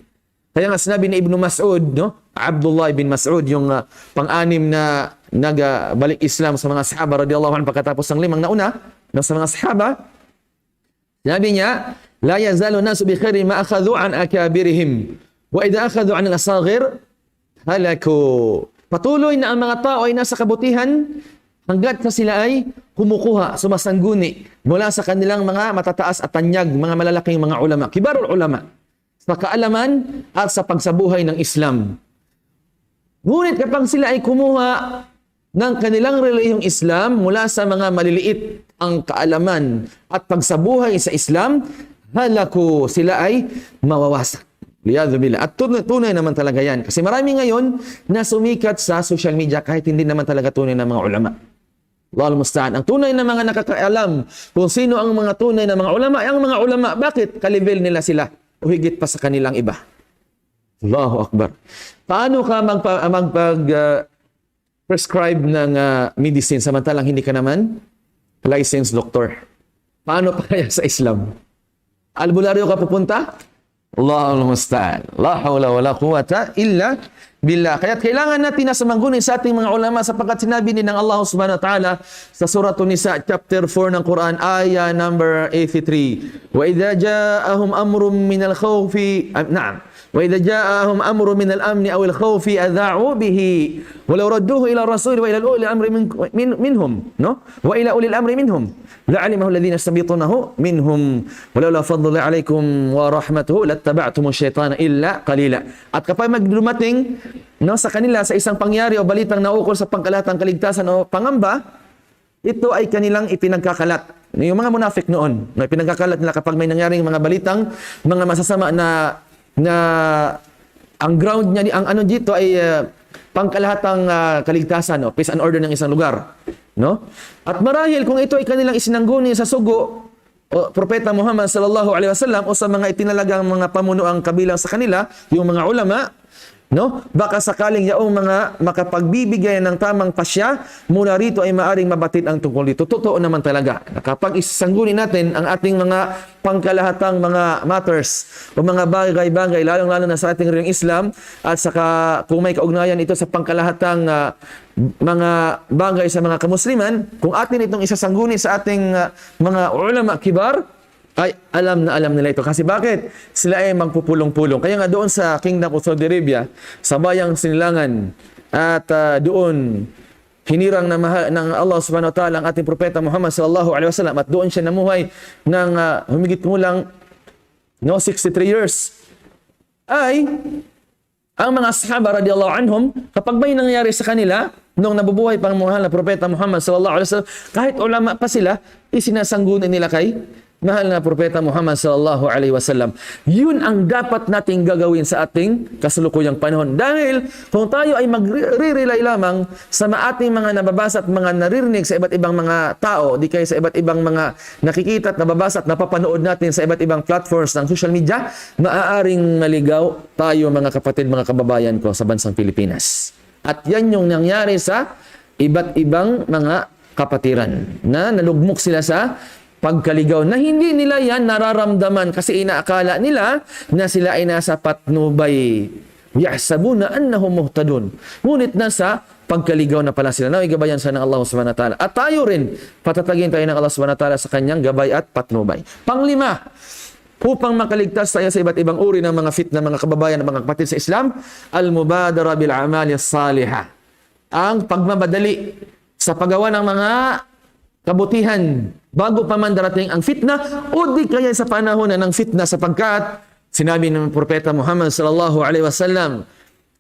Kaya nga sinabi ni Ibnu Mas'ud, no? Abdullah bin Mas'ud, yung, ah, pang-anim na nagbalik Islam sa mga sahaba radiyallahu anhu pagkatapos ng limang nauna, no, sa mga sahaba, sinabi niya, "La yazalu nasu bi khairi ma akhadhu an akabirihim. Wa idha akhadhu an al-asaghir, halaku." Patuloy na ang mga tao ay nasa kabutihan hanggat na sila ay kumukuha, sumasangguni mula sa kanilang mga matataas at tanyag, mga malalaking mga ulama, kibarul ulama, sa kaalaman at sa pagsabuhay ng Islam. Ngunit kapag sila ay kumuha ng kanilang relihiyong Islam mula sa mga maliliit ang kaalaman at pagsabuhay sa Islam, halaku, sila ay mawawasak. Liyadhu billah. At tunay, tunay naman talaga yan. Kasi marami ngayon na sumikat sa social media kahit hindi naman talaga tunay na mga ulama. Allahul musta'an. Ang tunay na mga nakakaalam kung sino ang mga tunay na mga ulama, ay ang mga ulama, bakit ka-level nila sila o higit pa sa kanilang iba? Allahu Akbar. Paano ka magpa-, magpag, ah, prescribe ng, ah, medicine samantalang hindi ka naman licensed doctor? Paano pa kaya sa Islam? Albularyo ka pupunta? Allahul musta'an. La hawla wa la quwwata illa billah. Kaya kailangan natin na sumangguni sa ating mga ulama sapagkat sinabi din ng Allah subhanahu wa ta'ala sa Surah An-Nisa chapter four ng Quran, ayah number eighty-three. وإذا جاءهم أمر من الخوف, ah, naam. وإذا جاءهم أمر من الأمن أو الخوف أذاعوا به ولو ردوه إلى الرسول وإلى أولي الأمر من-, من-, منهم, no? وإلى أولي الأمر منهم لعلمه الذين يستنبطونه منهم ولولا فضل الله عليكم ورحمته لاتبعتم الشيطان إلا قليلا. At kapag magdumating, no, sa kanila sa isang pangyari o balitang naukol sa pangkalahatang kaligtasan o pangamba, ito ay kanilang ipinagkakalat. Yung mga munafik noon, no, ipinagkakalat nila kapag may nangyaring mga balitang, mga masasama na, na ang ground niya, ang ano dito ay, ah, pangkalahatang, ah, kaligtasan, no, peace and order ng isang lugar, no? At marahil kung ito ay kanilang isinangguni sa sugo o Propeta Muhammad sallallahu alaihi wasallam o sa mga itinalagang mga pamunuang kabilang sa kanila, yung mga ulama, no? Baka sakaling yaong mga makapagbibigay ng tamang pasya mula rito ay maaring mabatid ang tungkol dito. Totoo naman talaga. Kapag isasangguni natin ang ating mga pangkalahatang mga matters o mga bagay-bagay, lalong-lalo na sa ating relihiyong Islam, at saka kung may kaugnayan ito sa pangkalahatang, ah, mga bagay sa mga kamusliman, kung atin itong isasangguni sa ating, ah, mga ulama kibar, ay alam na alam nila ito. Kasi bakit? Sila ay magpupulong-pulong. Kaya nga doon sa Kingdom of Saudi Arabia, sa Bayang Sinilangan, at, ah, doon hinirang na mahal ng Allah subhanahu wa ta'ala ang ating Propeta Muhammad sallallahu alaihi wasallam at doon siya namuhay ng, ah, humigit kumulang, no, sixty-three years. Ay, ang mga sahaba radiyallahu anhum, kapag may nangyari sa kanila, nung nabubuhay pa ang mahal na Propeta Muhammad sallallahu alaihi wasallam, kahit ulama pa sila, isinasangguni nila kay mahal na Propeta Muhammad sallallahu alaihi wasallam. Yun ang dapat nating gagawin sa ating kasalukuyang panahon. Dahil kung tayo ay magre-rely lamang sa ma-, ating mga nababasa at mga naririnig sa iba't ibang mga tao, di kaya sa iba't ibang mga nakikita at nababasa at napapanood natin sa iba't ibang platforms ng social media, maaaring maligaw tayo, mga kapatid, mga kababayan ko sa bansang Pilipinas. At yan yung nangyari sa iba't ibang mga kapatiran na nalugmok sila sa pagkaligaw na hindi nila yan nararamdaman kasi inaakala nila na sila ay nasa patnubay يحسبون أنهم مهتدون. Ngunit nasa pagkaligaw na pala sila. Na, gabayan sa ng Allah Subhanahu wa Ta'ala. At tayo rin, patatagin tayo ng Allah Subhanahu wa Ta'ala sa kanyang gabay at patnubay. Panglima, upang makaligtas tayo sa iba't ibang uri ng mga fitna, mga kababayan at mga kapatid sa Islam, المبادرة بالأعمال الصالحة. Ang pagmamadali sa paggawa ng mga kabutihan bago pa man darating ang fitna o di kaya sa panahon na ng fitna, sapagkat sinabi ng Propeta Muhammad sallallahu alaihi wasallam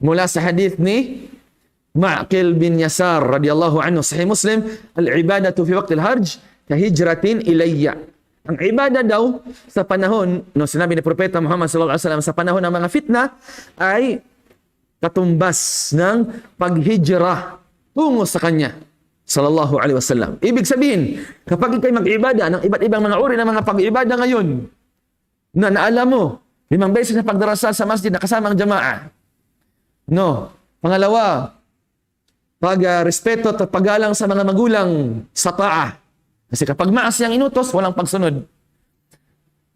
mula sa hadith ni Ma'qil bin Yasar radiyallahu anhu, Sahih Muslim, العبادة في وقت الحرج كهجرة إلي. Ang ibadah daw sa panahon, no, sinabi ni Propeta Muhammad sallallahu alaihi wasallam, sa panahon ng mga fitna ay katumbas ng paghijrah tungo sa kanya, sallallahu alaihi wasallam. Ibig sabihin, kapag ikay mag-ibadah ng iba't ibang mga uri ng mga pag-ibadah ngayon, na naalam mo, limang beses na pagdarasal sa masjid na kasama ang jamaa. No. Pangalawa, pag, ah, respeto at paggalang sa mga magulang sa taa. Kasi kapag maas yang inutos, walang pagsunod.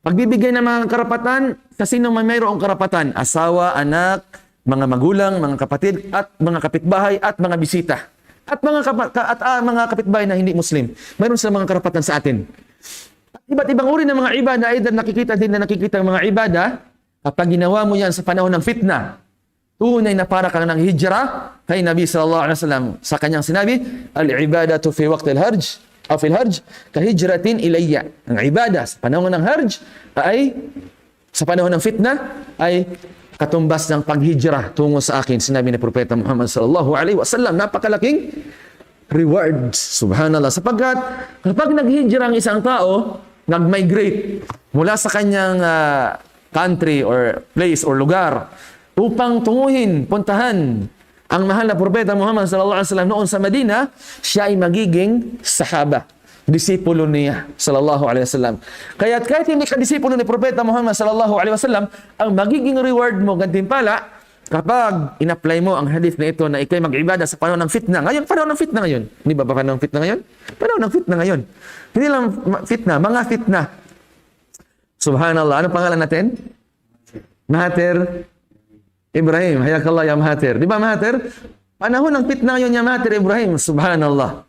Pagbibigay ng mga karapatan sa sino man mayroong karapatan, asawa, anak, mga magulang, mga kapatid, at mga kapitbahay, at mga bisita. At mga kapa-, ka-, at, ah, mga kapitbahay na hindi Muslim. Mayroon silang mga karapatan sa atin. At iba't ibang uri ng mga ibadah, either nakikita din na nakikita ang mga ibadah, kapag ginawa mo yan sa panahon ng fitna, tunay na para kang naghijra kay Nabi sallallahu alaihi wasallam. Sa kanyang sinabi, العبادة في وقت الحرج أو في الحرج كهجرة إلي. Ang ibadah sa panahon ng harj ay, sa panahon ng fitna, ay katumbas ng paghijra tungo sa akin, sinabi ni Propeta Muhammad sallallahu alaihi wasallam. Napakalaking reward. Subhanallah. Sapagkat kapag naghijra ang isang tao, nag-migrate mula sa kanyang, ah, country or place or lugar upang tunguhin, puntahan ang mahal na Propeta Muhammad sallallahu alaihi wasallam noon sa Madina, siya ay magiging sahaba, disipulo niya, sallallahu alaihi wasallam. Kaya kahit hindi ka disipulo ni Propeta Muhammad sallallahu alaihi wasallam, ang magiging reward mo, gantimpala, kapag in-apply mo ang hadith na ito na ikay mag-ibadah sa panahon ng fitna. Ngayon, panahon ng fitna ngayon. Di ba, ba panahon ng fitna ngayon? Panahon ng fitna ngayon. Hindi lang ma-, fitna, mga fitna. Subhanallah. Ano pangalan natin? Mahathir Ibrahim. Hayakallah ya Mahathir. Di ba, Mahathir? Panahon ng fitna ngayon ya Mahathir Ibrahim. Subhanallah.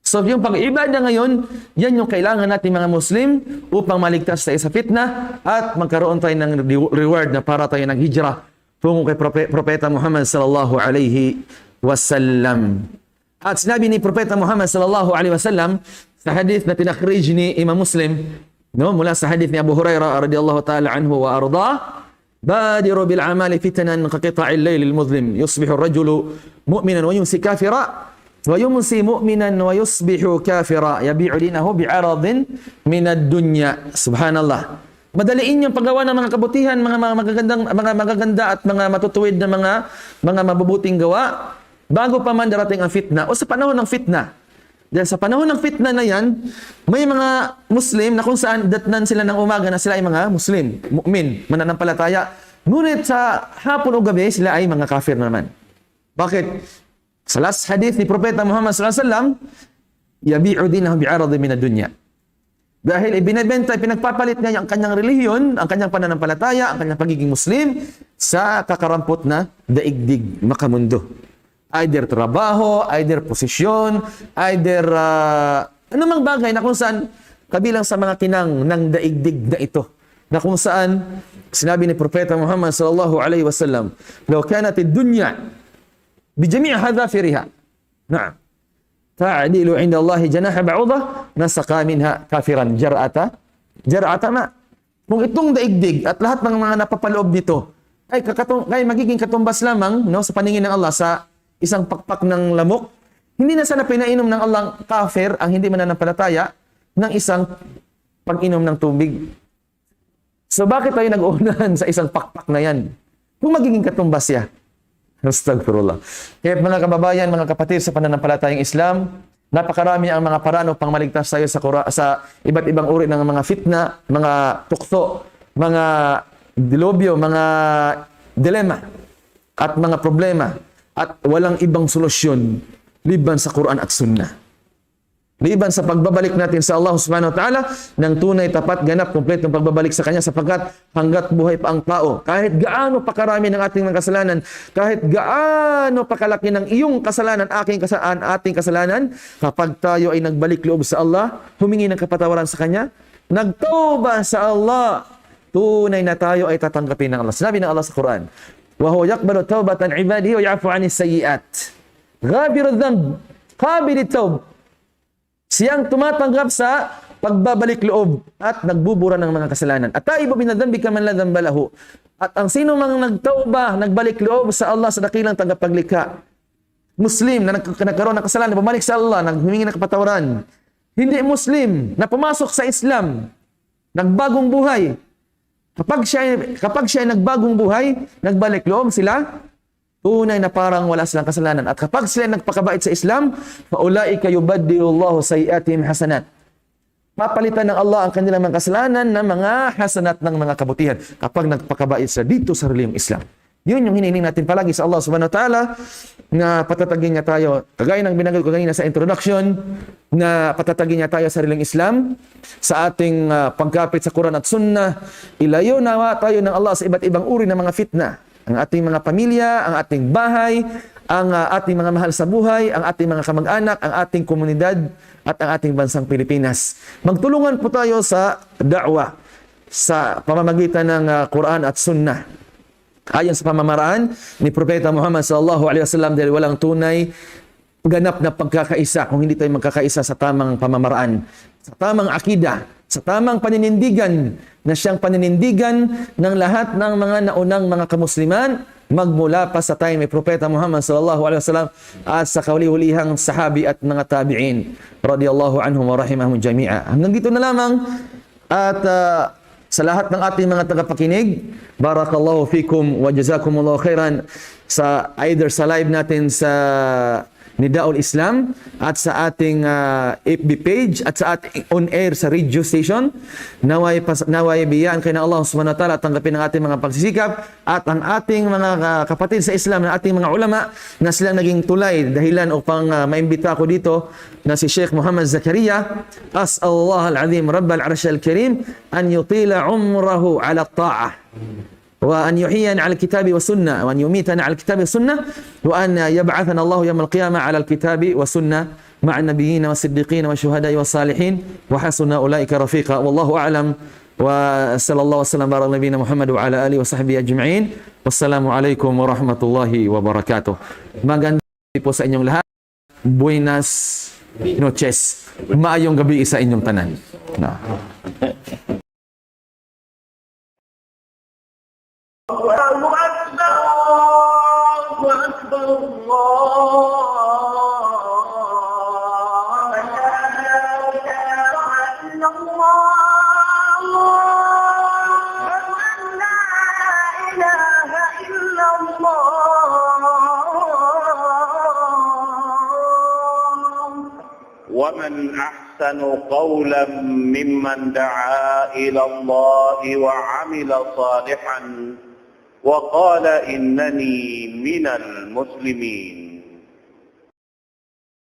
So, yung pag-ibadah ngayon, yan yung kailangan natin, mga Muslim, upang maligtas tayo sa fitna at magkaroon tayo ng re-, reward na para tayo naghijra tungo kay Prope-, Propeta Muhammad sallallahu alaihi wasallam. At sinabi ni Propeta Muhammad sallallahu alaihi wasallam sa hadith na pinakhrij ni Imam Muslim, no, mula sa hadith ni Abu Hurairah radhiyallahu ta'ala anhu wa arda, بادروا بالأعمال فتنا كقطع الليل المظلم، يصبح الرجل مؤمنا ويمسي كافرا، ويمسي مؤمنا ويصبح كافرا، يبيع دينه بعرض من الدنيا. Subhanallah. Madaliin yung paggawa ng mga kabutihan, mga, mga magagandang, mga magaganda at mga matutuwid na mga, mga mabubuting gawa bago pa man darating ang fitna o sa panahon ng fitna. Dahil sa panahon ng fitna na yan, may mga Muslim na kung saan datnan sila ng umaga na sila ay mga Muslim, mu'min, mananampalataya. Ngunit sa hapon o gabi, sila ay mga kafir naman. Bakit? Sa last hadith ni Propeta Muhammad sallallahu alaihi wasallam, يبيع دينه بعرض من الدنيا. Dahil ibinebenta, pinagpapalit niya ang kanyang relihiyon, ang kanyang pananampalataya, ang kanyang pagiging Muslim sa kakarampot na daigdig makamundo. Either trabaho, either posisyon, either, ah, anumang bagay na kung saan kabilang sa mga kinang ng daigdig na ito. Na kung saan sinabi ni Propeta Muhammad sallallahu alaihi wasallam, لو كانت الدنيا بجميع حذافيرها، نعم، تعدل عند الله جناح بعوضة ما سقى منها كافرا جرعة، جرعة ماء. Kung itong daigdig at lahat ng mga napapaloob nito ay kakatung-, ay magiging katumbas lamang, no, sa paningin ng Allah sa isang pakpak ng lamok, hindi na sana pinainom ng Allah kafir ang hindi mananampalataya ng isang pag-inom ng tubig. So, bakit tayo nag-uunahan sa isang pakpak na yan? Kung magiging katumbas siya. Astagfirullah. Kaya mga kababayan, mga kapatid sa pananampalatayang Islam, napakarami ang mga paraan upang maligtas tayo sa kura-, sa iba't ibang uri ng mga fitna, mga tukso, mga dilubyo, mga dilema, at mga problema, at walang ibang solusyon liban sa Quran at Sunnah. Liban sa pagbabalik natin sa Allah Subhanahu wa Ta'ala, nang tunay, tapat, ganap, kumpletong pagbabalik sa Kanya, sapagkat hanggat buhay pa ang tao, kahit gaano pa karami ng ating mga kasalanan, kahit gaano pa kalaki ng iyong kasalanan, aking kasa-, an-, ating kasalanan, kapag tayo ay nagbalik loob sa Allah, humingi ng kapatawaran sa Kanya, nagtawba sa Allah, tunay na tayo ay tatanggapin ng Allah. Sinabi ng Allah sa Quran, وهو يقبل توبة عباده ويعفو عن السيئات. غافر الذنب، قابل التوب. Siyang tumatanggap sa pagbabalik loob at nagbubura ng mga kasalanan. التائب من الذنب كمن لا ذنب له. At ang sino mang nagtauba, nagbalik loob sa Allah sa dakilang tagapaglikha, Muslim na nag-, nagkaroon ng kasalanan, bumalik sa Allah, naghumingi ng kapatawaran. Hindi Muslim na pumasok sa Islam, nagbagong buhay. Kapag siya, kapag siya ay nagbagong buhay, nagbalik loob sila, tunay na parang wala silang kasalanan. At kapag sila nagpakabait sa Islam, فأولئك يبدل الله سيئاتهم حسنات. Papalitan ng Allah ang kanilang mga kasalanan na mga hasanat, ng mga kabutihan, kapag nagpakabait sila dito sa reliyong Islam. Yun yung hinihiling natin palagi sa Allah Subhanahu wa Ta'ala, na patatagin niya tayo. Kagaya ng binanggit ko kanina sa introduction, na patatagin niya tayo sa reliyong Islam, sa ating, ah, pagkapit sa Quran at Sunnah. Ilayo nawa tayo ng Allah sa iba't ibang uri ng mga fitna. Ang ating mga pamilya, ang ating bahay, ang, ah, ating mga mahal sa buhay, ang ating mga kamag-anak, ang ating komunidad, at ang ating bansang Pilipinas. Magtulungan po tayo sa da'wah sa pamamagitan ng, ah, Quran at Sunnah. Ayon sa pamamaraan ni Propeta Muhammad sallallahu alaihi wasallam, dahil walang tunay ganap na pagkakaisa kung hindi tayo magkakaisa sa tamang pamamaraan, sa tamang akida, sa tamang paninindigan, na siyang paninindigan ng lahat ng mga naunang mga kamusliman, magmula pa sa time ni Propeta Muhammad sallallahu alaihi wasallam at sa kahuli-hulihang sahabi at mga tabi'in radiyallahu anhum wa rahimahum jami'a. Hanggang dito na lamang. At, ah, sa lahat ng ating mga tagapakinig, barakallahu fikum wa jazakumullahu khairan, sa, either sa live natin sa Nidaul Islam at sa ating, ah, F B page at sa ating on air sa radio station. Naway pas-, naway biyaan kayo ng Allah Subhanahu wa Ta'ala, tanggapin ang ating mga pagsisikap at ang ating mga, ah, kapatid sa Islam, na ating mga ulama na silang naging tulay, dahilan upang, ah, maimbita ako dito, na si Sheikh Muhammad Zakaria. أسأل الله العظيم رب العرش الكريم أن يطيل عمره على الطاعة، وأن يحيينا على الكتاب والسنة، وأن يميتنا على الكتاب والسنة، وأن يبعثنا الله يوم القيامة على الكتاب والسنة مع النبيين والصديقين والشهداء والصالحين، وحسن أولئك رفيقا. والله أعلم، وصلى الله وسلم وبارك على نبينا محمد وعلى آله وصحبه أجمعين. والسلام عليكم ورحمة الله وبركاته. Magandang gabi po sa inyong lahat. Buenas noches. Maayong gabi sa inyong tanan. Na. الله أكبر، الله أكبر، الله أكبر. لا إله إلا الله. أشهد أن لا إله إلا الله. ومن أحسن قولا ممن دعا إلى الله وعمل صالحا وقال إنني من المسلمين.